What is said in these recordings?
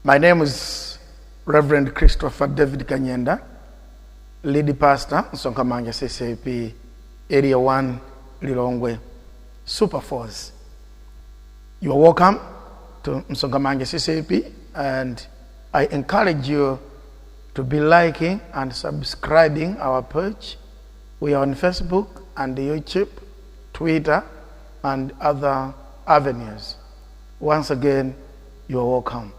My name is Reverend Christopher David Kanyenda, lead pastor, Msonkhamanja CCAP, Area 1, Lilongwe, Super Force. You are welcome to Msonkhamanja CCAP, and I encourage you to be liking and subscribing our page. We are on Facebook and YouTube, Twitter, and other avenues. Once again, you are welcome.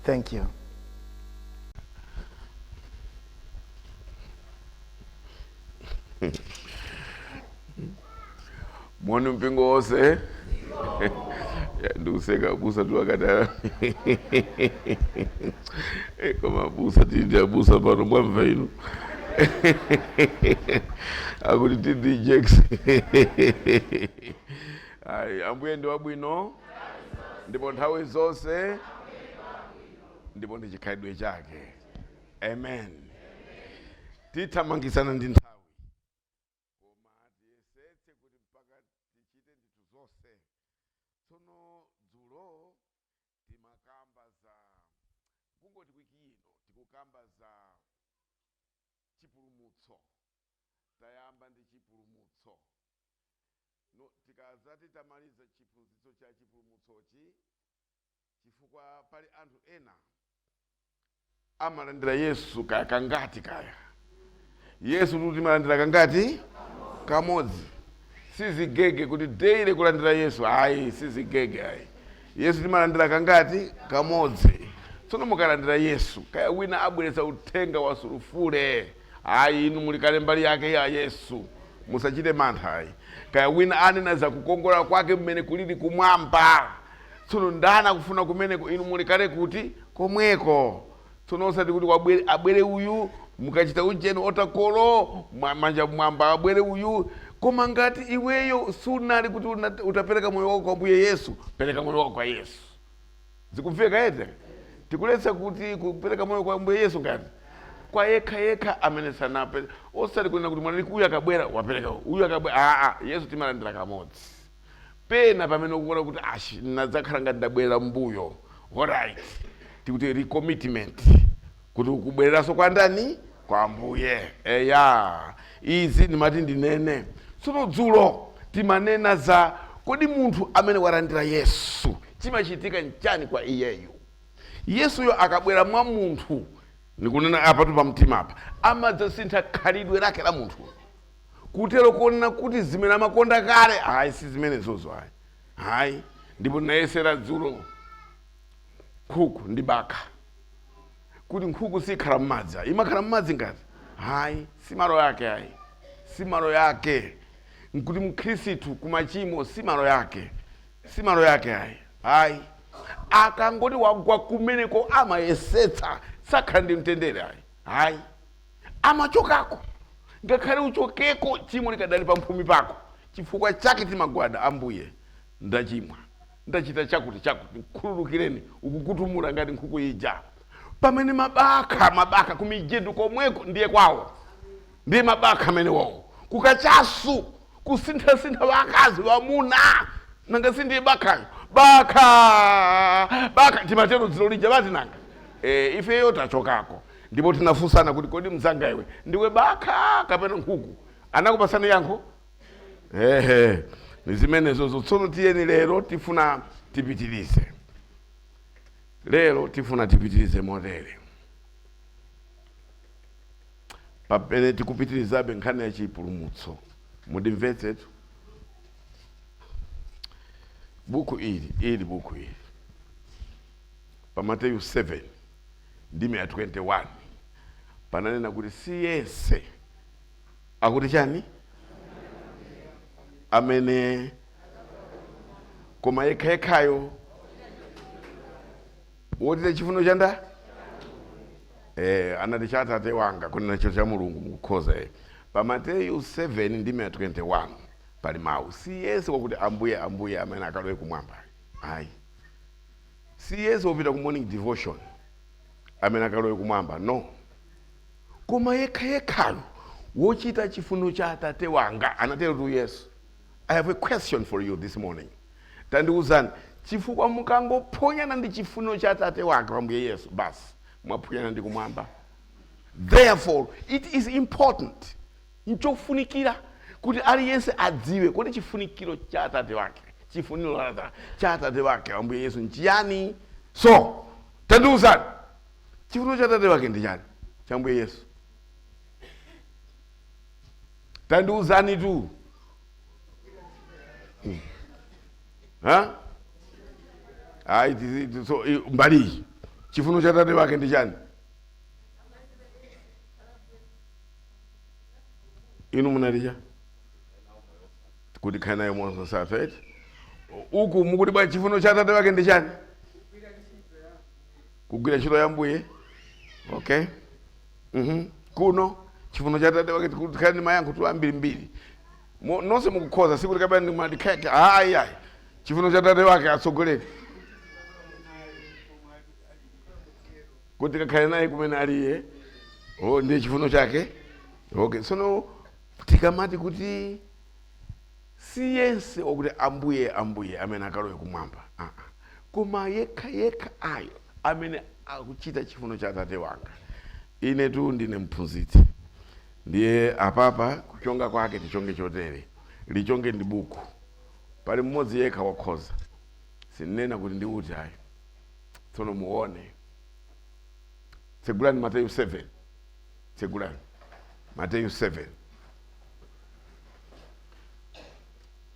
Thank you. Moni mpingo wonse. Ndikuseka abusa tu akati koma abusa tindi abusa pano mwamva inu akuti tindi jacks. Ayi, Ambuye ndi wabwino ndipo nthawi zonse, ndipo ndi chikhalidwe chake. Amen. Tithamangisana ndi nthawi, koma tiyesetse kuti mpaka tichite ndithu zonse. Tsono dzulo timakamba za, kungoti wiki ino tikukamba za chipulumutso. Tayamba ndi chipulumutso. No, tikazati tamaliza chiphunzitso cha chipulumutsochi, chifukwa pali anthu ena amalandira Yesu kaya kangati kaya. Yesu tuti timalandira kangati? Kamodzi. Sizigege kuti daily kulandira Yesu, ayi, sizigege ayi. Yesu timalandira kangati? Kamodzi. Tsono mukalandira Yesu, kaya wina abweretsa uthenga wa sulufule, ayi, inu muli kale mbali yake ya Yesu, musachite mantha ayi. Kaya wina anena za kukongola kwake mmene kulili kumwamba, tsono ndani akufuna kumeneko? Inu muli kale kuti komweko. Tsono osati kuti abwere uyu, mukachita ujeni otakolo manja mwamba, abwere uyu. Koma ngati iweyo sunali kuti utapereka moyo wako kwa Ambuye Yesu, pereka moyo wako kwa Yesu. Zikumveka ete? Tikuletsa kuti kupereka moyo kwa Ambuye Yesu ngati kwa yekha yekha amene sanape, osati kunena kuti mwana uyu akabwera wapereka, uyu akabwera. Aa, Yesu timalandira kamodzi. Pena pamene ukuona kuti ashi nadzakhala ngati ndabwerera mbuyo, alright, tikuti recommitment, kuti ukubwereranso kwa ndani? Kwa Ambuye. Eya, izi ndimati ndinene. Tsono dzulo timanena za kodi munthu amene walandira Yesu chimachitika nchani kwa iyeyu. Yesuyo akabwera mwa munthu, ndikunena apatu pamtima apa, amadzasintha khalidwe lake la munthu, kutero kuonena kuti zimene amakonda kale, ayi, si zimenezozo ayi, ayi. Ndipo ndinayesera dzulo nkhuku ndi bakha, kuti nkhuku sikhala m'madzi ayi. Imakhala m'madzi ngati? Ayi, si malo yake ayi, si malo yake. Nkuti mkhristu kumachimo si malo yake, si malo yake ayi, ayi. Akangoti wagwa kumeneko amayesetsa, sakhala ndi mtendere ayi, ayi, amachokako. Ngakhale uchokeko, chimo likadali pamphumi pako. Chifukwa chake timagwada, Ambuye, ndachimwa, ndachita chakuti chakuti, khululukireni. Ukukutumula ngati nkhuku ija. Pamene mabakha, mabakha kumijedu komweko ndiye kwawo, ndiye mabakha amene wawo kukachasu kusinthasintha wakazi wamuna, nanga si ndiye bakhayo? Bakha, bakha timatero dzulo lija bati nanga ifeyo tachokako. Ndipo tinafunsana kuti kodi mzanga iwe ndiwe bakha kapena nkhuku? Anakupasani yankho? Ehe, ni zimenezozo. Tsono tiyeni lero tifuna tipitirize, lero tifuna tipitirize motere pamene tikupitirizabe nkhani ya chipulumutso. Mundimvetsetu, buku ili ili buku ili pa Mateyu 7 ndime ya 21 pananena kuti si yense akuti chani amene, koma yekha yekhayo wochita chifuno cha nda anati cha Atate wanga, kunena cho cha Mulungu. Mukukhoza pa Mateyu 7 ndime ya 21 pali mawu, si yense wakuti Ambuye, Ambuye amene akalowe kumwamba ayi. Si yense wopita ku morning devotion amene akalowe kumwamba, no, koma yekha yekhayo wochita chifuno cha Atate wanga, anatero tu Yesu. I have a question for you this morning. Tandiuzani, Chifukwa mukangophonyana ndi chifuniro cha Atate wake wa Ambuye Yesu, basi mwaphonyana ndi kumwamba. Therefore it is important, nchofunikira kuti aliyense adziwe kodi chifunikiro cha Atate wake, chifuniro cha Atate wake wa Ambuye Yesu nchiyani. So tandiuzani, chifuniro cha Atate wake ndi chani cha Ambuye Yesu? Tandiuzani tu. Ha? Ayi, so mbali iyi chifuniro cha Atate wake ndi chani? Inu munalija kuti khale naye moyo wosatha, right? Uku mukuti bwa chifuniro cha Atate wake ndi chani? Kugwira ntchito ya Mbuye. Okay. Kuno chifuniro cha Atate wake, tikhale ndi mayankho tu ambirimbiri. Nonse mukukhoza, sikuti kapena ndi madikheke. Ayi, ayi, chifuniro cha Atate wake, atsogoleri, kuti kakhale naye kumene aliye. Oh, ndiye chifuniro chake. Okay, sono tikamati kuti si yense wakuti "Ambuye, Ambuye" amene akalowe kumwamba, koma yekha yekha ayo amene akuchita chifuniro cha Atate wanga. Ine tu ndine mphunzitsi, ndiye apapa kuchonga kwake tichonge chotere, lichonge ndi buku. Pali mmodzi yekha wakhoza, sindinena kuti ndi uti ayi. Tsono muone, tsegulani Mateyu 7, tsegulani Mateyu 7.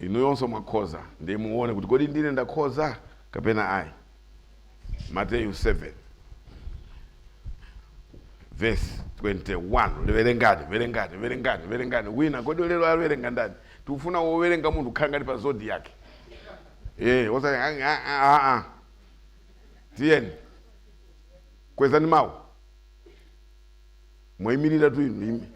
Inu yonso mwakhoza, ndiye muone kuti kodi ndine ndakhoza kapena ayi. Mateyu 7 verse 21, liverengani, verengani, verengani, verengani. Wina kodi lero awerenga ndani? Tikufuna wowerenga munthu kukhala ngati pa zodiac. Osati ah, ah, ah. Tiyeni, kwezani mawu, mwayimirira tu inu imi.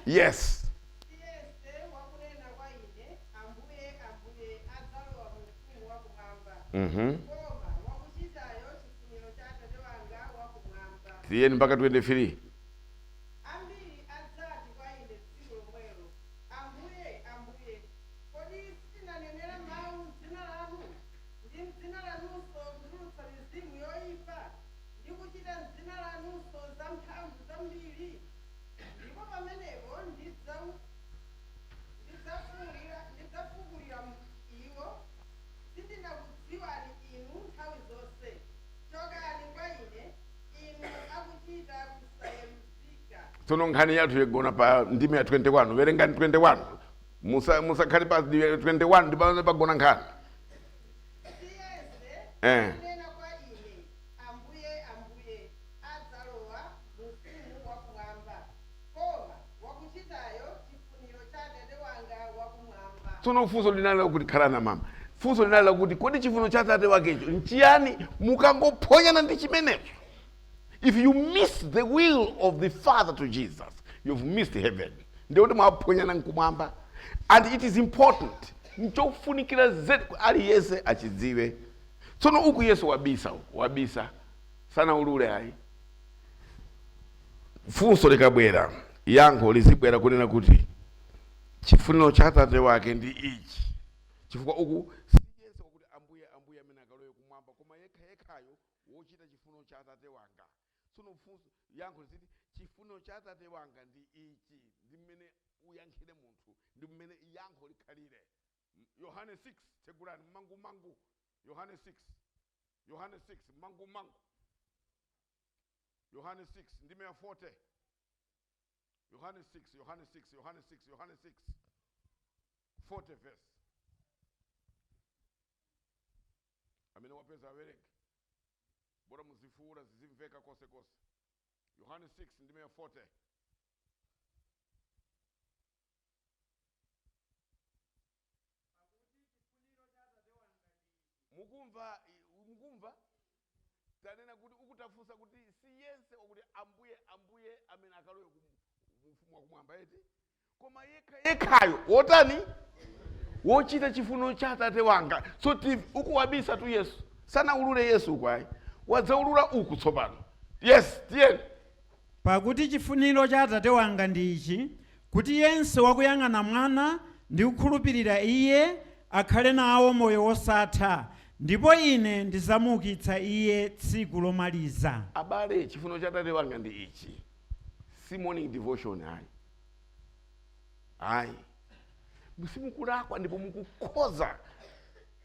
Yes. Yense wakunena kwa ine, "Ambuye, Ambuye," adzalowa mu ufumu wakumwamba, koma wakuchitayo chifuniro cha Atate wanga wakumwamba. Tiyeni mpaka 23. Ambiri adzati kwa ine tsiku lomwelo, "Ambuye, Ambuye, kodi sitinanenera mawu m'dzina lanu, ndi m'dzina lanunso kutulutsa mizimu yoyipa, ndi kuchita m'dzina lanunso zamphamvu zambiri?" Ndipo pamenepo ndidzafuwulira iwo, "Sindinakudziwani inu nthawi zonse. Chokani kwa ine, inu akuchita kusayeruzika." Tsono nkhani yathu yagona pa ndime ya 21. Verengani 21. Musakhale pa ndime ya 21, ndi pamene pagona nkhani. Si yense akunena kwa ine, "Ambuye, Ambuye," adzalowa mu ufumu wakumwamba, koma wakuchitayo chifuniro cha Atate wanga wakumwamba. Tsono funso linali lakuti, khalana mama, funso linali lakuti kodi chifuniro cha Atate wakecho nchiyani? Mukangophonyana ndi chimenecho, if you miss the will of the Father to Jesus, you've missed heaven. Ndikuti mwaphonyana nkumwamba. And it is important, nchofunikira zedi aliyense achidziwe. Tsono uku Yesu wabisa, uku wabisa, sanaulule ayi. Funso likabwera, yankho lizibwera kunena kuti chifuniro cha Atate wake ndi ichi, chifukwa uku si yense wakuti "Ambuye, Ambuye" amene akalowe kumwamba, koma yekha yekhayo wochita chifuniro cha Atate wanga. Tsono funso, yankho liziti chifuniro cha Atate wanga ndi ichi. Ndi mmene uyankhire munthu, ndi mmene yankho likhalire. Yohane 6, tsegulani mangu mangu Yohane 6, Yohane 6, mangu mangu. Yohane 6 ndime ya 40. Yohane 6, Yohane 6, Yohane 6, Yohane 6 40 verse. Amene wapeza awerenge, bora muzifuula zizimveka konse konse. Yohane 6 ndime ya 40. Mukumva? Mukumva? Tanena kuti ukutafunsa kuti si yense wakuti "Ambuye, Ambuye" amene akalowe ufumu wakumwamba eti, koma yekha yekhayo wotani? Wochita chifuniro cha Atate wanga. So ukuwabisa tu Yesu, sanaulule Yesu uku ayi, wadzaulula uku tsopano. Yes, tiyeni. Pakuti chifuniro cha Atate wanga ndi ichi, kuti yense wakuyang'ana Mwana ndi kukhulupirira Iye akhale nawo moyo wosatha, Ndipo ine ndidzamuukitsa iye tsiku lomaliza. Abale, chifuniro cha Atate wanga ndi ichi. Si morning devotion ayi, ayi. Simukulakwa ndipo mukukhoza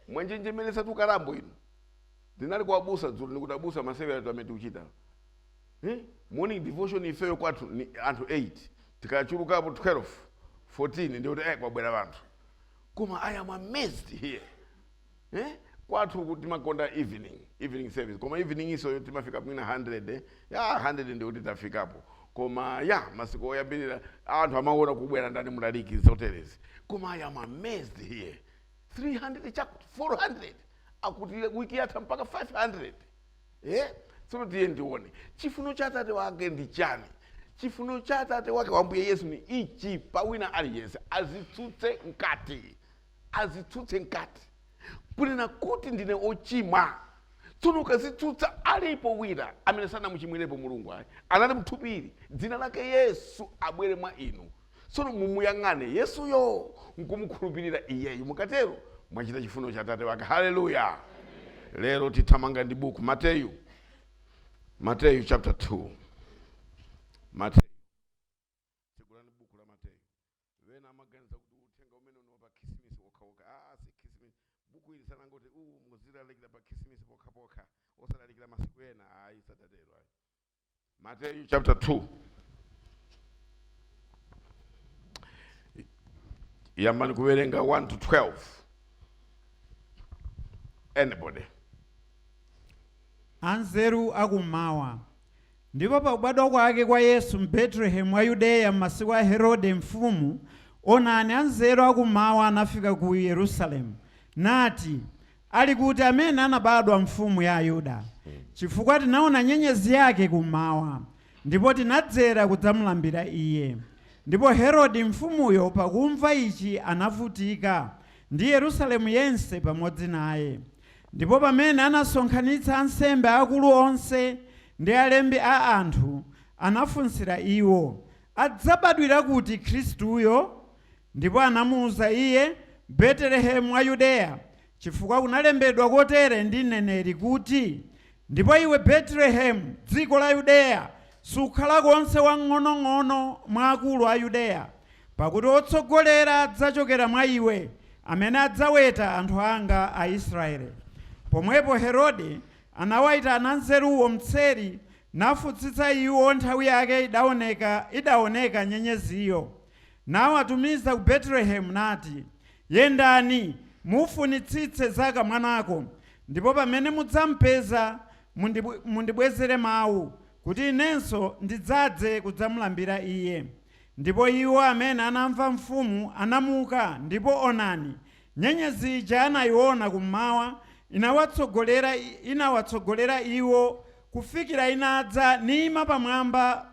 mwanjenjemeresa tukalambo inu. Ndinali kuabusa dzulo, ndikuti abusa, masewera amene tikuchita, eh? Morning devotion ifeyo kwathu ni anthu 8, tikachulukapo 12, 14, ndikuti kwabwera anthu. Koma I am amazed here, eh? Kwathu kuti timakonda evening service, koma evening iso timafika mwina 100, eh? Ya, 100 ndikuti tafikapo. Koma ya masiku oyambirira anthu amaona kubwera ndani, mulaliki zoterezi. Koma I am amazed here, 300 chakuti 400, akuti wiki yatha mpaka 500, eh? Tsono tiye ndione chifuno cha Atate wake ndi chani. Chifuno cha Atate wake wa Ambuye Yesu ni ichi: pawina aliyense azitsutse mkati, azitsutse mkati kunena kuti ndine ochimwa. Tsono ukazitsutsa, alipo wina amene sanamuchimwirepo Mulungu ayi, anali mthupiri, dzina lake Yesu, abwere mwa inu. Tsono mumuyang'ane Yesuyo nkumukhulupirira iyeyo. Mukatero mwachita chifuno cha Atate wake. Haleluya! Lero tithamanga ndi buku Mateyu, Mateyu chapter 2. Mateyu, tsegulani buku la Mateyu. Vena amaganiza kuti uthenga umene uno pa Khisimisi wokhawokha. Ah, si Khisimisi. Buku ili sanangoti uwu muzilalikira pa Khisimisi pokhapokha, osalalikira masiku ena ayi, sadatero ayi. Mateyu chapter 2, yambani kuwerenga 1 to 12. Anybody? Anzeru akummawa. Ndipo pakubadwa kwake kwa Yesu m'Betelehemu wa Yudeya m'masiku a Herode mfumu, onani, anzeru akummawa anafika ku Yerusalemu, nati, "Ali kuti amene anabadwa mfumu ya Ayuda? Chifukwa tinaona nyenyezi yake kummawa, ndipo tinadzera kudzamulambira iye." Ndipo Herode mfumuyo pakumva ichi anavutika, ndi Yerusalemu yense pamodzi naye. Ndipo pamene anasonkhanitsa ansembe akulu onse ndi alembi a anthu, anafunsira iwo, adzabadwira kuti Khristuyo? Ndipo anamuwuza iye, Betelehemu wa Yudeya, chifukwa kunalembedwa kotere ndi mneneri kuti, "Ndipo iwe Betelehemu, dziko la Yudeya, sukhala konse wamng'onong'ono mwa akulu a Yudeya, pakuti otsogolera adzachokera mwa iwe, amene adzaweta anthu anga a Israeli." Pomwepo Herode anawayitana anzeruwo mtseri, nafunsitsa iwo nthawi yake idaoneka nyenyeziyo. Nawatumiza ku Betelehemu nati, "Yendani, mufunitsitse za kamwanako, ndipo pamene mudzampeza mundibwezere mawu, kuti inenso ndidzadze kudzamulambira iye." Ndipo iwo amene anamva mfumu anamuka, ndipo onani, nyenyezi ija anayiona kummawa inawatsogolera iwo kufikira inadza nima pamwamba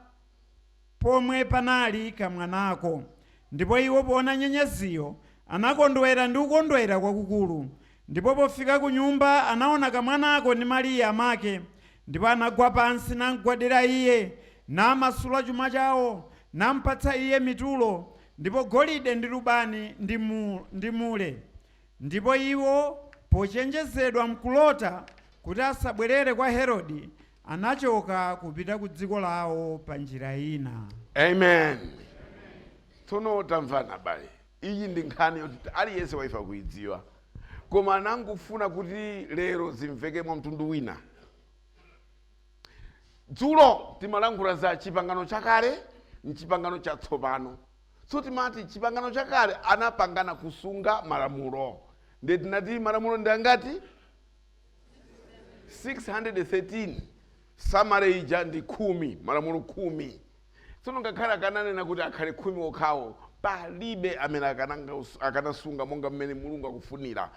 pomwe panali kamwanako. Ndipo iwo poona nyenyeziyo anakondwera ndi kukondwera kwakukulu. Ndipo pofika ku nyumba anaona kamwanako ndi Mariya amake, ndipo anagwa pansi namgwadira iye, namasula chuma chawo, nampatsa iye mitulo, ndipo golide ndi lubani ndi mure. Ndipo iwo pochenjezedwa mkulota kuti asabwerere kwa Herode, anachoka kupita ku dziko lawo pa njira ina. Amen. Tsono tamvana abale, iyi ndi nkhani yoti aliyense waifa kuidziwa, koma anangofuna kuti lero zimveke mwa mtundu wina. Dzulo timalankhula za Chipangano Chakale mchipangano chatsopano. So timati Chipangano Chakale anapangana kusunga malamulo. Ndiye tinati malamulo ndi angati? 613. Summary ija ndi 10, malamulo 10. Tsono ngakhale akananena kuti akhale 10 okhawo, palibe amene akanasunga monga mmene Mulungu akufunira.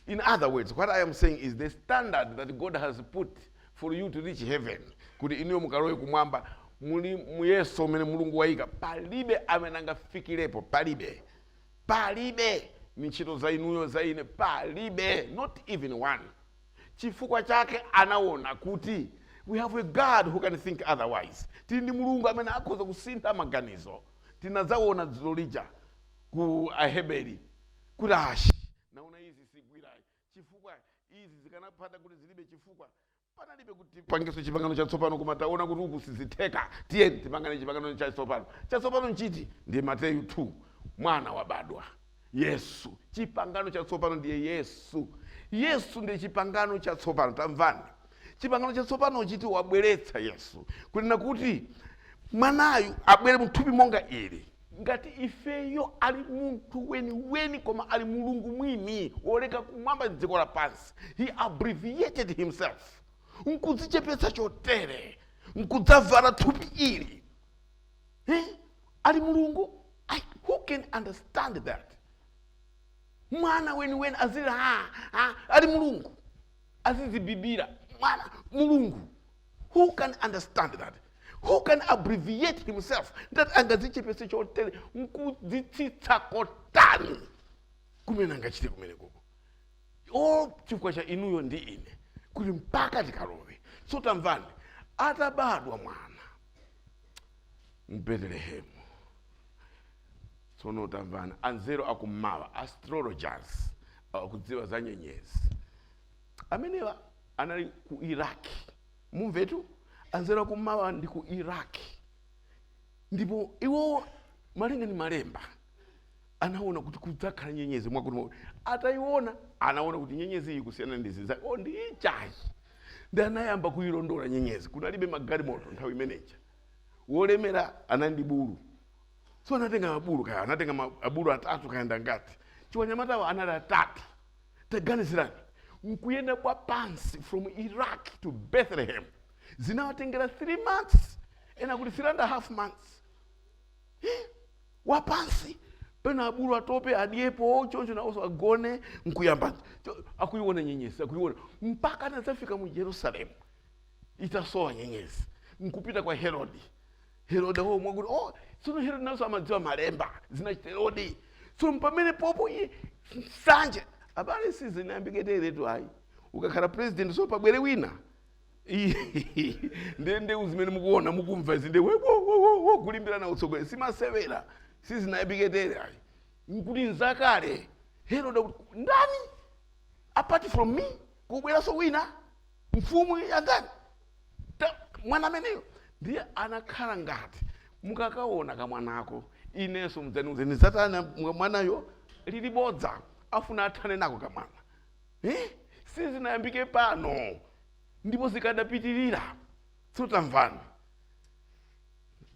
In other words, what I am saying is the standard that God has put for you to reach heaven, kuti inuyo mukalowe kumwamba, muli muyeso umene Mulungu wayika, palibe amene angafikirepo. Palibe, palibe. Ni ntchito za inuyo, za ine, palibe, not even one. Chifukwa chake anaona kuti we have a God who can think otherwise. Tili ndi Mulungu amene akhoza kusintha maganizo. Tinadzaona dzulo lija ku Aheberi kuti ashi naona izi sigwirayi chifukwa Ziwirizi zikanapanda kuti zilibe chifukwa, panalibe kuti tipangenso chipangano chatsopano. Koma taona kuti uku sizitheka, tiyeni tipangane chipangano chatsopano. Chatsopano nchiti? Ndiye Mateyu 2, mwana wabadwa, Yesu. Chipangano chatsopano ndiye Yesu. Yesu ndiye chipangano chatsopano. Tamvani, chipangano chatsopano chiti wabweretsa Yesu, kunena kuti mwanayu abwere mthupi monga ili, ngati ifeyo. Ali munthu weniweni, koma ali Mulungu mwini woleka kumwamba dziko lapansi. He abbreviated himself nkudzichepetsa chotere, nkudzavala thupi ili, eh? Ali Mulungu. Who can understand that? Mwana weniweni azili ha ha, ali Mulungu, azizibibira mwana Mulungu. Who can understand that? Who can abbreviate himself that angadzichepetse chotere, nkudzitsitsa kotani kumene angachite kumene koko? O, chifukwa cha inuyo ndi ine, kuti mpaka tikalowe. So tamvani, atabadwa mwana mBetelehemu, tsono tamvani, anzeru akummawa, astrologers, akudziwa za nyenyezi, amenewa anali ku Iraki. Mumvetu, anzeru akummawa ndi ku Iraki, ndipo iwo malinga ndi malemba anaona kuti kudzakhala nyenyezi mwakuti mwakuti. Atayiona, anaona kuti nyenyezi iyi kusiyana ndi zinzake, o, ndi ichayi. Ndi anayamba kuyilondola nyenyezi. Kunalibe magalimoto nthawi imeneja, wolemera anali ndi bulu. So anatenga mabulu, kaya anatenga abulu atatu, kayenda ngati chiwanyamatawo anali atatu. Taganizirani, nkuyenda kwa pansi from Iraq to Bethlehem zinawatengera 3 months, ena kuti 3.5 months. Eh, wapansi pena abulu atope, adyepo choncho, nawonso agone, nkuyamba akuiona nyenyezi, akuiona mpaka anadzafika mu Jerusalemu itasowa nyenyezi, nkupita kwa Herodi. Herode wo mwakuti, oh, tsono Herode nawonso amadziwa malemba, zinachita Herodi. Tsono pamene popo iye nsanje. Abale, sizinayambike teretu ayi. Ukakhala president, so pabwere wina, ndiye ndewu zimene mukuona, mukumva izi, ndiye wo kulimbirana utsogoleri, simasewera. Sizinayambike tere ayi, nkuti nzakale. Herode akuti, "Ndani apart from me? Kubweranso wina, mfumu ya ndani?" Mwana ameneyo ndiye anakhala ngati mukakaona kamwanako, inenso mudzaniuze ndizatana mwanayo. Lili bodza, afuna athane nako kamwana, eh? Sizinayambike pano ndipo zikadapitirira. Sotamvani.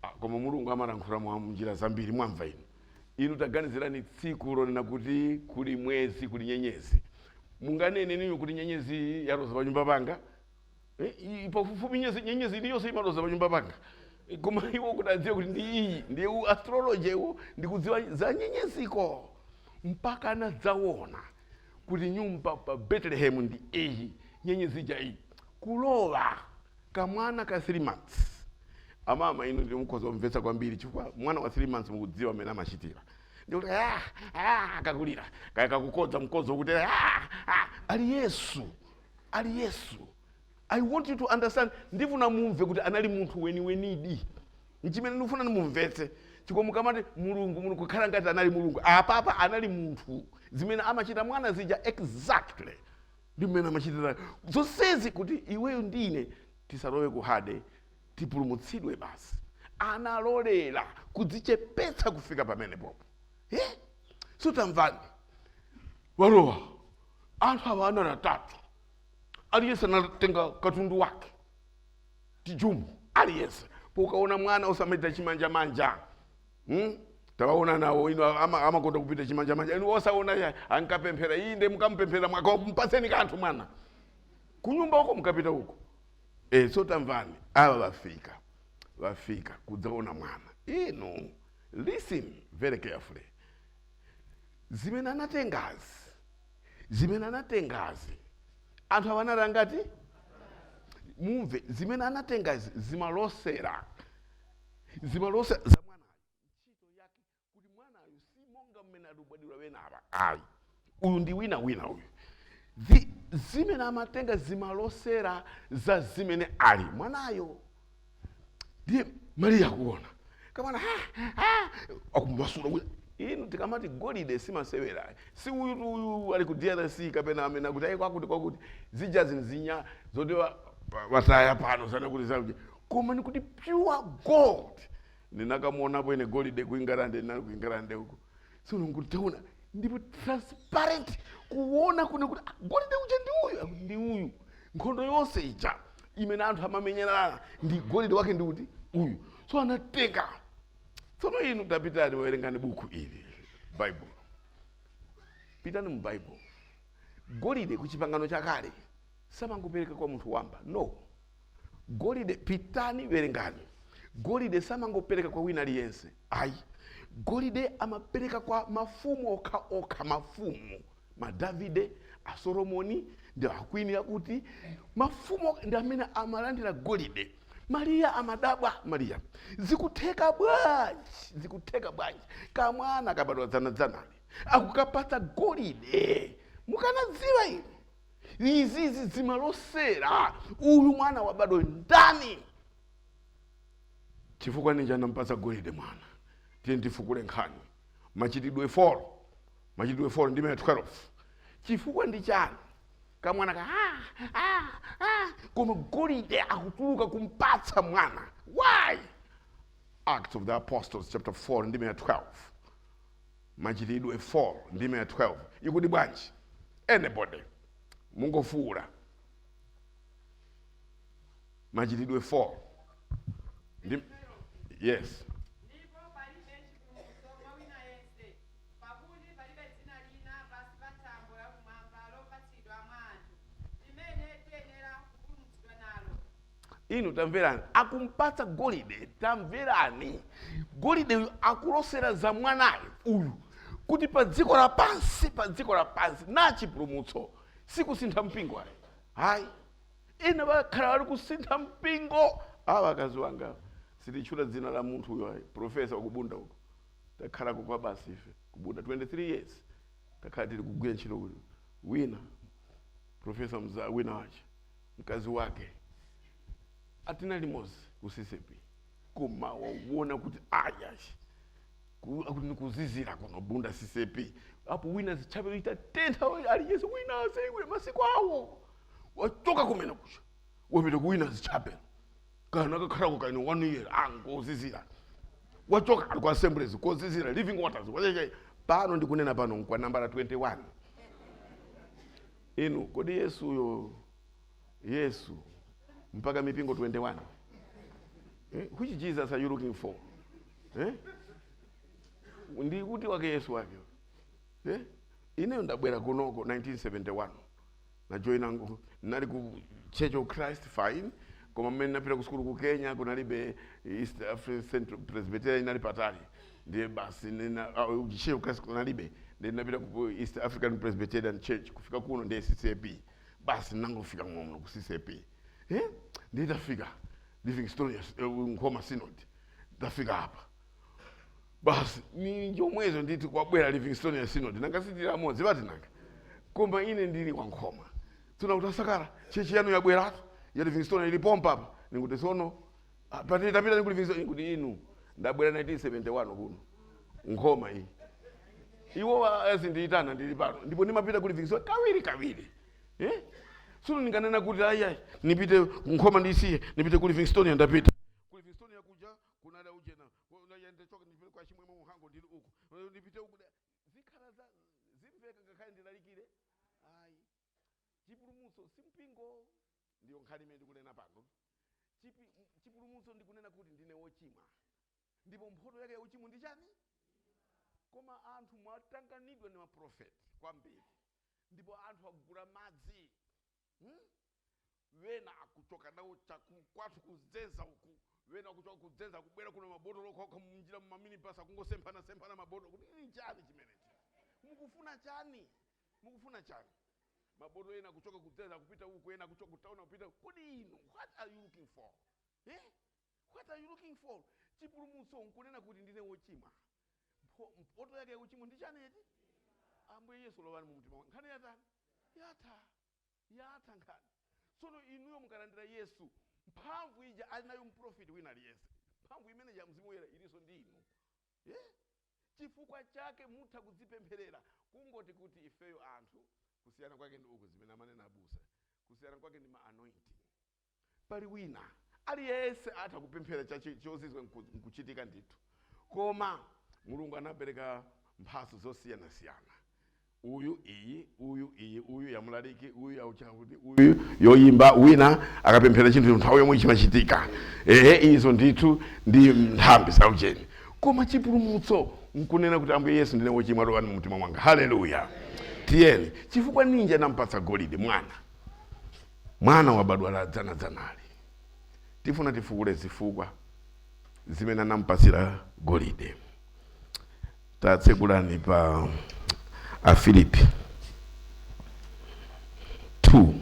Ah, koma Mulungu amalankhula mwa njira zambiri. Mwamva inu? Inu taganizirani tsiku lonena kuti kuli mwezi, kuli nyenyezi. Munganene niyo kuti nyenyezi iyi yaloza panyumba panga? Eh, pafupifupi nyenyezi iliyonse imaloza panyumba panga. Eh, koma iwo kuti adziwe kuti ndi iyi, ndiye astrology wo ndikudziwa za nyenyeziko, mpaka anadzaona kuti nyumba pa Bethlehem ndi iyi, nyenyezi ija iyi, kulowa kamwana ka 3 months. Amama inu ndi mukhoza kumvetsa kwambiri, chifukwa mwana wa 3 months mukudziwa amene amachitira, ndikuti ah, ah, akakulira kaya kakukodza mkodzo kuti ah, ah, ali Yesu, ali Yesu. I want you to understand, ndifuna mumve kuti anali munthu weniwenidi. Nchimene ndikufuna ndimumvetse, chifukwa mukamati Mulungu, muli kukhala ngati anali Mulungu. Apapa anali munthu. Zimene amachita mwana zija exactly ndi mmene amachitira zonsezi, kuti iweyo ndine tisalowe ku hade, tipulumutsidwe basi. Analolera kudzichepetsa kufika pamene popo, eh? So tamvani, walowa, anthu awa anali atatu, aliyense anatenga katundu wake, tijumbo aliyense. Pokaona mwana osamachita chimanjamanja, Tawaona nawo ino amakonda kupita chimanjamanja. Inu osaona ya, ankapemphera inde, mukampemphera mwaka, mpatseni kanthu mwana kunyumba uko mukapita uko, e. So tamvani, ava vafika, vafika kudzaona mwana. Inu listen very carefully. Zimene anatengazi, zimene anatengazi, anthu awa anali angati? Mumve, zimene anatengazi zimalosera, zimalosera za mwanayo, ntchito yake, kuti mwanayo si monga mmene adubwadwira wenapa ayi, uyu ndi wina wina uyu. Zimene amatenga zimalosera za zimene ali mwanayo. Ndiye Mariya akuona kamwana, ha, ha, akumasula. Inu tikamati golide simasewera, si uyu uyu ali ku DRC kapena amene akuti ayi kwakuti kwakuti zija zinzinya zoti wataya pano sana kuti zakuti, koma nikuti pure gold. Ndinakamuonapo ine golide ku England, ndinali ku England uko. So nkutaona ndipo transparent kuona kuna kuti, ah, golide uja ndi uyu. Akuti ndi uyu. Nkhondo yonse ija imene anthu amamenyerana ndi golide wake ndi kuti uyu. So anatenga. Tsono inu tapitani, werengani buku ili, Bible. Pitani mu Bible. Golide ku Chipangano Chakale samangopereka kwa munthu wamba, no. Golide, pitani, werengani, golide samangopereka kwa wina aliyense, ayi. Golide amapereka kwa mafumu okha okha, mafumu madavide, asolomoni ndi akwini, akuti mafumu ndi amene amalandira golide. Mariya amadabwa, Mariya, zikutheka bwanji? Zikutheka bwanji kamwana kabadwa dzanadzanali akukapatsa golide? Mukanadziwa inu, izizi zimalosera uyu mwana wabadwa ndani. Chifukwa ninji anampatsa golide mwana? Tiye tifukule nkhani, Machitidwe 4, Machitidwe 4 ndime 12. Chifukwa ndi chani kamwana ka ah, ah, ah, koma golide akutuluka kumpatsa mwana? Why? Acts of the Apostles chapter 4 ndime 12. Machitidwe 4 ndime 12 ikuti bwanji? Anybody, mungofuula. Machitidwe 4 Ndim, yes. Ndipo palibe chipulumutso mwa wina yense, pakuti palibe dzina lina pansi pa thambo lakumwamba lopatsidwa mwa anthu limene tiyenera kupulumutsidwa nalo. Inu tamverani, akumpatsa golide. Tamverani, golide uyu akulosera za mwanayo uyu, kuti pa dziko lapansi, pa dziko lapansi na chipulumutso. Sikusintha mpingo ayi, hayi. Ena bakhala bali kusintha mpingo. Awa akazi wanga, sititchula dzina la munthu uyo ayi, profesa wakubunda uko, takhalako kwa basi ife kubunda 23 years, takhala tili kugwira ntchito kuti wina profesa mza wina wache, mkazi wake atina limodzi ku CCAP, koma wauona kuti ayashi akuti nikuzizira kuno Bunda CCAP apo wina zichape itatentha aliyense wina asekule masiku awo wachoka kumene kucha wapita ku wina zichape kana kakhalako kaino one year angozizira, wachoka ali ku Assemblies kozizira, Living Waters wacheche. Pano ndikunena pano nkwa nambala 21. Inu, kodi Yesuyo, Yesu mpaka mipingo 21, eh? Which Jesus are you looking for, eh? Ndi kuti wake Yesu wake, eh? Ineyo ndabwera kunoko 1971, najoina, nali ku Church of Christ, fine, koma mmene napita ku sukulu ku Kenya kunalibe East African Central Presbyterian, inali patali. Ndiye basi nina Church of Christ kunalibe, ndiye napita ku East African Presbyterian Church. Kufika kuno ndiye CCAP basi, nangofika ng'ono ku CCAP, eh? Ndiye tafika Livingstone, Nkhoma Synod, tafika apa basi ni njomwezo nditi kwabwera Livingstone Synod, nanga amodzi pati nanga, koma ine ndili kwa Nkhoma. Tsono kuti asakara church yanu yabweratu ya Livingstone ili pompa apa, nikuti sono, ah, pati tapita niku Livingstone, nikuti inu ndabwera 1971 kuno Nkhoma iyi, iwo azindiyitana ndili pano, ndipo ndimapita ku Livingstone kawiri kawiri, eh? Tsono ndinganena kuti ayi ayi, nipite Nkhoma ndisiye nipite ku Livingstone? Ndapita ku Livingstone yakuja kunada ujena ndachoka ndipite kwa Chimwemwe Muhango, ndili uku, ndipite uku, zikhala za zimveka ngakhale ndilalikire ayi. Chipulumutso si mpingo, ndiyo nkhani imene ndikunena pano. Chipulumutso ndikunena kuti ndine wochimwa, ndipo mphoto yake ya uchimo ndi chani? Koma anthu mwatanganidwa ndi maprofeti kwambiri, ndipo anthu agula madzi, Wena akuchoka nawo kwathu kudzenza uku, wena akuchoka kudzenza kubwera kuno, mabotolo okhaokha munjira, mumaminibasi akungosemphana semphana mabotolo. Kuti ili chani chimenechi? Mukufuna chani? Mukufuna chani? Mabotolo ena akuchoka kudzenza kupita uku, ena akuchoka kutaona kupita. Kodi inu, what are you looking for, eh? What are you looking for? Chipulumutso nkunena kuti ndine wochimwa. Mphoto yake ya uchimo ndi chani eti? Ambuye Yesu lowani mu mtima wanga. Nkhani yatani? Yatha, yatha nkhani. Tsono inuyo mukalandira Yesu, mphamvu ija ali nayo mprofiti wina aliyense, mphamvu imene ya Mzimu Woyera ilinso ndi inu, eh? Chifukwa chake mutha kudzipempherera, kungoti kuti ifeyo anthu kusiyana kwake ndi uku, zimene amanena abusa, kusiyana kwake ndi ma anointing. Pali wina aliyense atha kupemphera chozizwa nkuchitika ndithu, koma Mulungu anapereka mphatso zosiyanasiyana. Uyu iyi, uyu iyi, uyu yamulaliki, uyu yauchakuti, uyu yoyimba. Wina akapemphera chinthu, nthawi yomwe chimachitika. Ehe, izo ndithu ndi nthambi zaucheni, koma chipulumutso nkunena kuti, "Ambuye Yesu, ndine wochimwa, lowani mu mtima mwanga." Haleluya! Tiyeni, chifukwa ninji anampatsa golide mwana? Mwana wabadwa la dzanadzanali. Tifuna tifukule zifukwa zimene anampatsira golide. Tatsekulani pa Afilipi 2,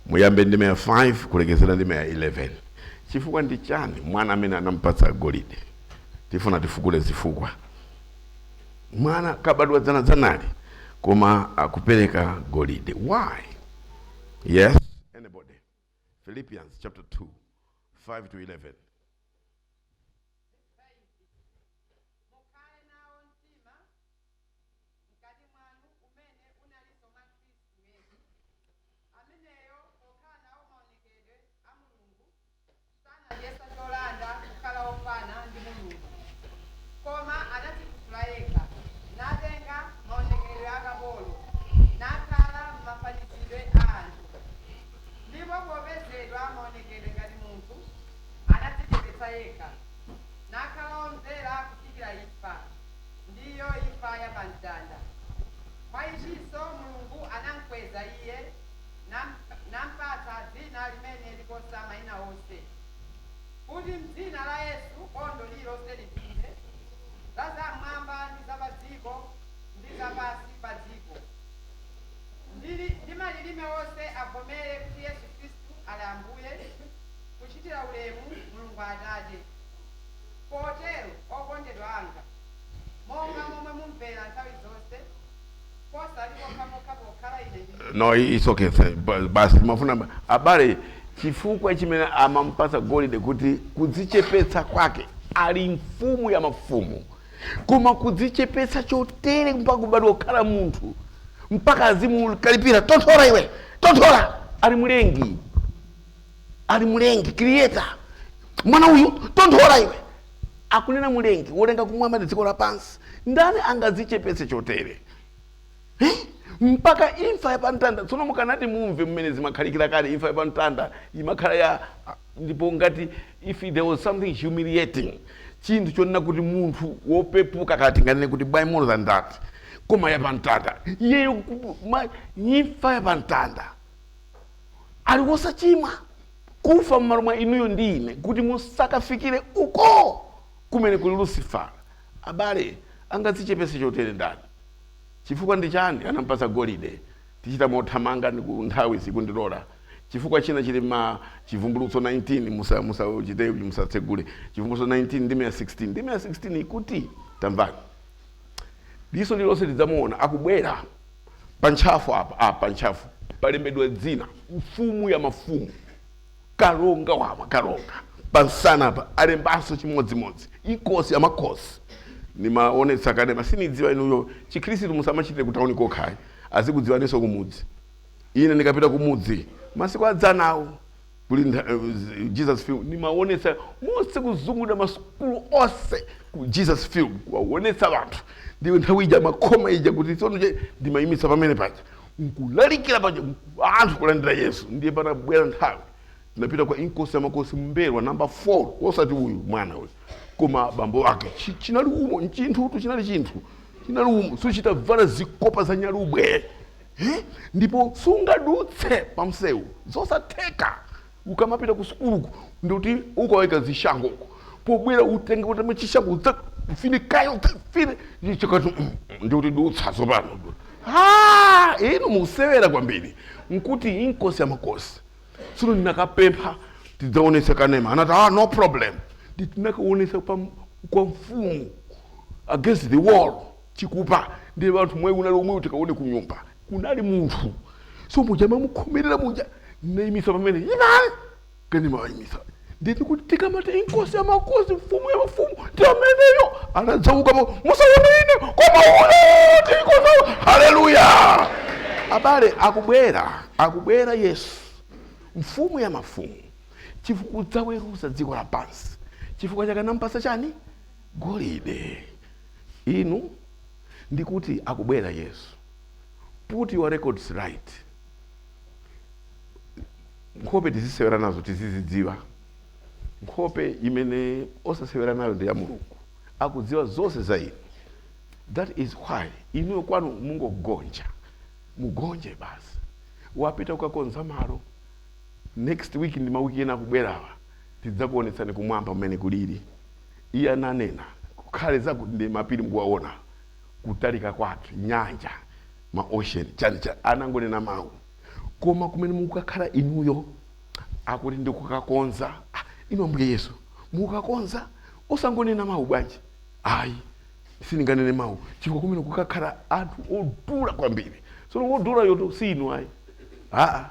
muyambe ndime ya 5 kulekezera ndime ya 11. Chifukwa ndi chani mwana amene anampatsa golide? Tifuna tifukule zifukwa. Mwana kabadwa dzanadzanali, koma akupereka golide. Why? Yes, anybody? Philippians chapter 2, 5 to 11. Mukhale nawo mtima mkati mwanu umene unalinso mwa Khristu Yesu, ameneyo pokhala nawo maonekedwe a Mulungu sanachiyesa cholanda kukhala wofana ndi Mulungu, koma anadzikhuthula yekha, natenga maonekedwe a kapolo, nakhala m'mafanizidwe a anthu. Ndipo popezedwa maonekedwe ngati munthu, anadzichepetsa yekha, nakhala womvera kufikira imfa, ndiyo imfa ya pamtanda. Mwa ichinso Mulungu anamkweza iye, nampatsa dzina limene liposa mayina onse, kuti mdzina la Yesu bondo lililonse lipinde, la zam'mwamba ndi za pa dziko ndi zapansi pa dziko, ndi malilime onse avomere kuti Yesu Khristu ali Ambuye, kuchitira ulemu Mulungu Atate. Potero, okondedwa anga, monga momwe mumvera nthawi zonse, posati pokhapokha pokhala ine ndi No, it's okay. Basi, mafuna abale, chifukwa chimene amampatsa golide, kuti kudzichepetsa kwake. Ali mfumu ya mafumu, koma kudzichepetsa chotere mpaka kubadwa kukhala munthu, mpaka azimukalipira, "Tonthola iwe, tonthola." Ali mlengi, ali mlengi, creator. "Mwana uyu, tonthola iwe," akunena mlengi wolenga kumwamba ndi dziko lapansi. Ndani angadzichepetse chotere? Eh? Mpaka imfa yapamtanda. Tsono mukanati mumve mmene zimakhalikira kale, imfa yapamtanda imakhala ya, ndipo ngati if there was something humiliating, chinthu chonena kuti munthu wopepuka, kati nganene kuti by more than that, koma yapamtanda iyeyo, imfa yapamtanda, ali wosachimwa, kufa m'malo mwa inuyo ndi ine, kuti musakafikire uko kumene kuli Lucifera. Abale, angadzichepetse chotere ndani? Chifukwa ndi chani anampatsa golide? Tichita mothamanga ndi ku nthawi sikundilola. Chifukwa china chili ma Chivumbulutso 19. Musa musachite, musatsegule Chivumbulutso 19, ndime ya 16. Ndime ya 16 ikuti, tamvani, diso lililonse lidzamuona akubwera pa ntchafu apa. Apa ntchafu palembedwa dzina, Mfumu ya mafumu, Kalonga wa makalonga. Pansana apa alembanso chimodzimodzi, Inkosi ya makhosi. Nimaonetsa kanema. Sinidziwa inuyo, Chikhristu musamachitire kutauni kokhayi, azikudziwaninso kumudzi. Ine ndikapita kumudzi masiku adzanawo, kuli Jesus Film, nimaonetsa monse kuzungulira masukulu onse ku Jesus Film, kuwaonetsa anthu. Ndiwe nthawi ija makhoma ija kuti tsono ndimayimitsa pamene paja nkulalikira paja, anthu kulandira Yesu. Ndiye panabwera nthawi tinapita kwa Inkosi Yamakosi Mbelwa namba 4, osati uyu mwana uyu, koma bambo ake. Chinali umo nchinthutu, chinali chinthu chinali umo, suchitavala zikopa za nyalubwe, eh? Ndipo sungadutse pamsewu, zosatheka. Ukamapita ku sukuluku, ndikuti ukaweka zishango uko, pobwera utenge uteme chishango, udzafinikayo, udzafine chikati, ndikuti dutsa tsopano. Ah, inu mukusewera kwambiri. Nkuti Inkosi ya makosi. Tsono ndinakapempha tidzaonetsa kanema. Anati, "Ah, no problem." Ndinakaonetsa kwa mfumu against the wall, chikupa. Ndi anthu mwe unali omwe tikaone kunyumba kunali munthu, so muja mamukhomerera muja, ndinayimisa pamene imani kanema wayimisa. Nditi kuti tikamati Inkosi ya makosi, Mfumu ya mafumu, ndi ameneyo anadzauka, musaone ine koma uyo tikoza. Haleluya! Abale, akubwera, akubwera Yesu, Mfumu ya mafumu, chifukwa kudzaweruza dziko lapansi. Chifukwa chake anampasa chani? Golide. Inu, ndikuti akubwera Yesu. Put your records right. Nkhope tizisewera nazo, tizizidziwa. Nkhope imene osasewera nayo ndi ya Mulungu, akudziwa zonse za inu. That is why inuyo kwanu mungogonja, mugonje basi. Wapita kukakonza malo. Next week ndi mawiki ena akubwerawa, tidzakuonetsani kumwamba mmene kulili. Iye ananena kukhale zakuti ndi mapiri mukuwaona kutalika kwake, nyanja, ma ocean, chani chani, anangonena mawu. Koma kumene mukakhala inuyo, akuti ndikukakonza. Ah, inu Ambuye Yesu, mukakonza osangonena mawu bwanji? Ayi, sindinganene mawu chifukwa kumene kukakhala anthu odula kwambiri. Sono wodula yoto si inu ayi, aa,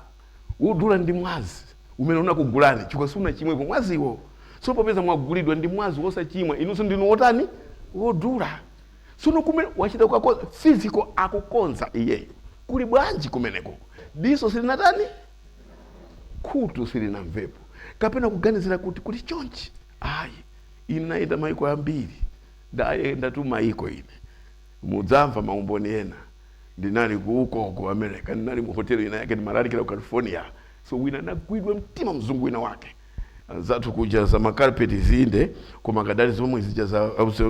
wodula ndi mwazi umene unakugulani, chifukwa sunachimwepo mwaziwo. So popeza mwagulidwa ndi mwazi wosachimwa, inunso ndinu wotani? Wodula. Sono kumene wachita kukakonza physical, akukonza iyeyo, kuli bwanji kumeneko? Diso silinatani, khutu silinamvepo kapena kuganizira kuti kuli chonchi ayi. Ine nayenda maiko ambiri, ndayenda tu maiko ine, mudzamva maumboni ena. Ndinali kuuko ku America, ndinali mu hotelo ina yake, ndimalalikira ku California. So wina anagwidwa mtima, mzungu wina wake, zathu kuja za macarpet zinde, koma kadali zomwe zija za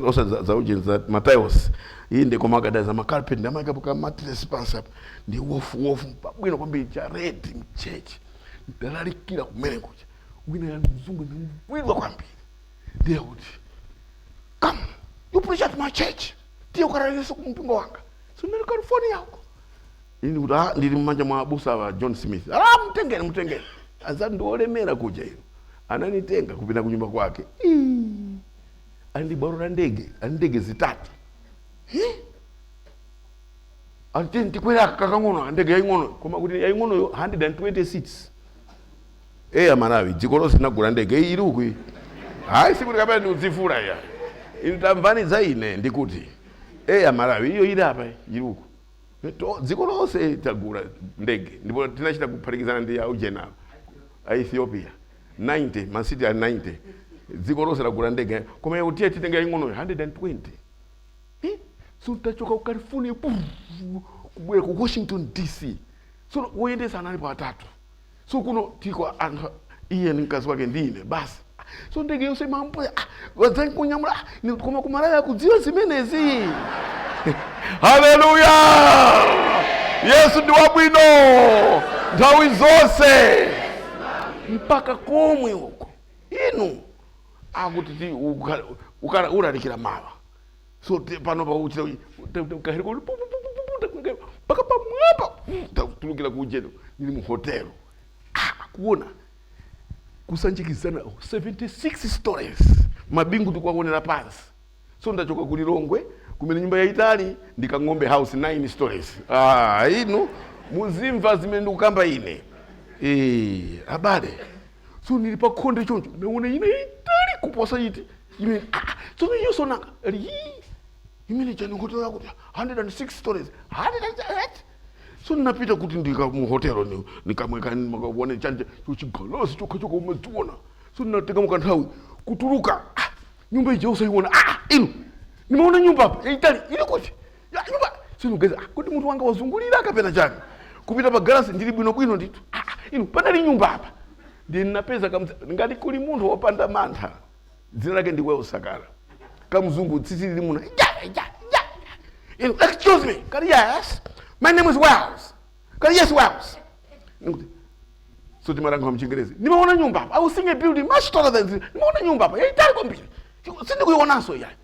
osa za ujeni, za matiles inde, koma kadali za macarpet, ndamayikapo ka mattress pansi apa, ndi wofu wofu pabwino kwambiri, cha red, mchechi. Ndalalikira kumene kuja, wina ya mzungu ndimgwidwa kwambiri, ndiye kuti, "Come, you preach at my church, tiye ukalalikire kumpingo wanga." So ndili California uko, ini kuti, ah, ndili mmanja mwa abusa wa John Smith. Ah, mtengeni, mtengeni, azati ndiolemera kuja. Ino ananitenga kupita kunyumba kwake. Ii, ali ndi bwalo la ndege, ali ndege zitatu. Ati tikwera kakang'ono, ndege yaying'ono, koma kuti yaying'onoyo 120 seats. Eya, Malawi dziko lonse linagula ndege iyi ili uku iyi. Hayi, sikuti kapena ndikudzifula iya. Inu tamvani za ine, ndikuti eya, Malawi iyo ili apa, ili uku. Dziko lonse tagula ndege, ndipo tinachita kuphatikizana ndi aujenalo a Ethiopia, 90 masiti a 90. Dziko lonse lagula ndege, koma yakutiye titenga yaying'onoyo 120. Eh? So tachoka ku California, puf, kubwera ku Washington DC. So woyendesa analipo atatu. So kuno tiko anthu, iye ndi mkazi wake ndi ine basi. So ndege yonse mambuya, ah, wadzankunyamula, ah, koma kumalaya akudziwa zimenezi. Haleluya! Yesu ndi wabwino nthawi zonse. Mpaka komwe uko, inu, akuti ulalikira mawa. So pano pakuchita kaheri mpaka pamwamba, tatulukira kujeno, ndili mu hotelo. Ah, kuona kusanjikizana 76 stories, mabingu tikuwaonera pansi. So ndachoka ku Lilongwe kumene nyumba yayitali ndi Kang'ombe House, 9 stories. Ah, inu muzimva zimene ndikukamba ine. Eh, abale, so ndili pa khonde choncho, ndaona ina yayitali kuposa iti imene. Ah, tsono iyo sonanga ali imene chani, hotelo yakuti 106 stories, 108. So ndinapita kuti ndika mu hotelo nikamwe makaone chanje chigalasi chokha chokha umaziona. So ndinatenga mukanthawi kutuluka, ah, nyumba ija usaiona. Ah, inu, nimaona nyumba apa yaitali, ili kuti ya nyumba? So ndikuganiza, ah, kuti mutu wanga wazungulira kapena chani? Kupita pa galasi, ndili bwinobwino ndithu. Ah, ah, inu, panali nyumba apa. Ndiye ndinapeza ngati kuli munthu wopanda mantha, dzina lake ndi Wells Sakala, kamzungu, tsitsi lili muna ja ja ja. Inu, "Excuse me." Kati, "Yes, my name is Wells." Kati, "Yes, Wells." Nikuti, so timalankhula mchingerezi, "Nimaona nyumba apa. I was seeing a building much taller than this. Nimaona nyumba apa yaitali kwambiri, sindikuionanso iyayi."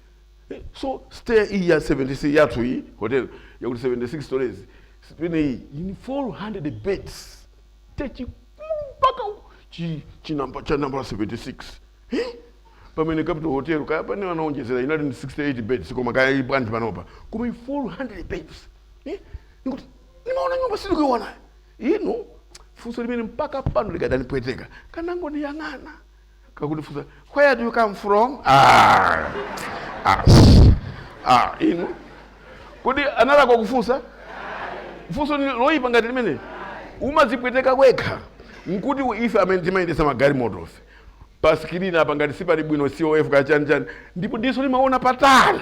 So stair iyi ya 76 yathu iyi, hotel yakuti 76 stories, pene iyi ini 400 beds, chachikulu mpaka chinamba cha namba 76. Eh? Pamene Capital Hotel kaya pane anaonjezera, inali ndi 68 beds, koma kaya ili bwanji panopa, koma i 400 beds. Eh? Nikuti nimaona nyumba, sindikuiona. Inu, funso limene mpaka pano likadanipweteka, kanangondiyang'ana. Kakundifunsa, "Where do you come from?" Ah, ah, ah, inu kuti analakwa kufunsa funso ni loyipa ngati limene umadzipweteka wekha. Nkuti ife amene timayendetsa magalimotofe, pa screen apa ngati sipali bwino, cof kachanichani, ndipo diso limaona patali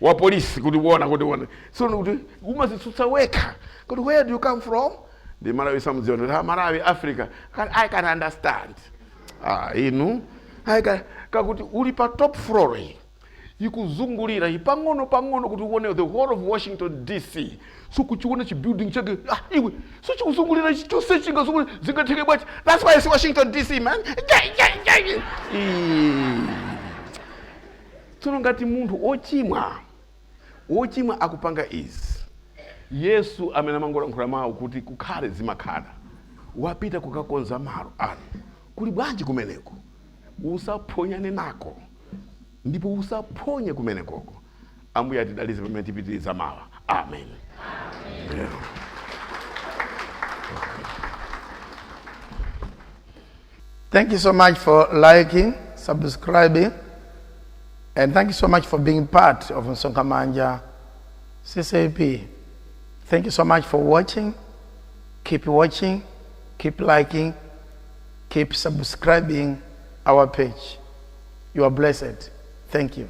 wa polisi kuti uona, kuti uona. So kuti umazitsutsa wekha kuti, "Where do you come from?" Ndi Malawi samudziwa kuti, "Ah, Malawi, Africa." I can understand. Ah, inu kakuti uli pa top floor iyi, ikuzungulira pang'ono pang'ono kuti uone the whole of Washington DC. So kuchiona chibuilding chake, ah, iwe, so chikuzungulira chonse, chingazungulira zingatheke bwachi? That's why it's Washington DC, man. Jai, jai, jai. Ii. Tsono ngati munthu ochimwa, wochimwa akupanga izi, Yesu amene amangolankhula mawu kuti kukhale, zimakhala, wapita kukakonza malo anu, kuli bwanji kumeneko? Usaphonyane nako ndipo usaphonye kumenekoko. Ambuye atidalitse pamene tipitiriza mawa. Amen, yeah. Thank you so much for liking, subscribing, and thank you so much for being part of Msonkhamanja CCAP. Thank you so much for watching. Keep watching, keep liking, keep subscribing our page. You are blessed. Thank you.